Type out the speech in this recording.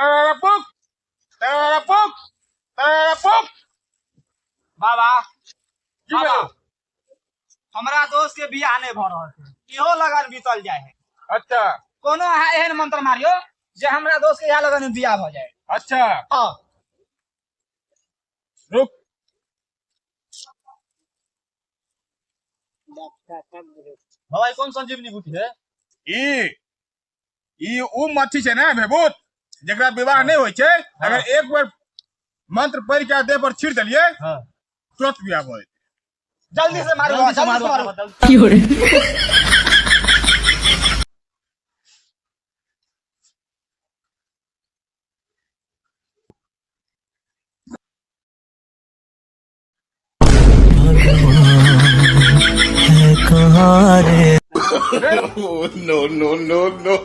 तरपुक तरपुक तरपुक। बाबा, की बाबा, भेलौ? हमरा दोस्त के बियाह नहीं भ रहल छै, इहो लगन बीतल जाय है। अच्छा। कोनो अहाँ एहन मंत्र मारियो जे हमरा दोस्त के इएह लगन में बियाह भ जाय। अच्छा। हाँ। रुक। बाबा, ई कोन संजीवनी बूटी है? ई ई उ मच्छी छै ने भेबूत, जेकरा विवाह नहीं होइ छै। अगर एक बेर मंत्र पढ़ के देह पर छीट देलिए, हाँ। तुरंत बियाह भऽ जेतै। जल्दी से मारू, जल्दी से जल्दी से मारू, मारू। 有人， No, no, no, no.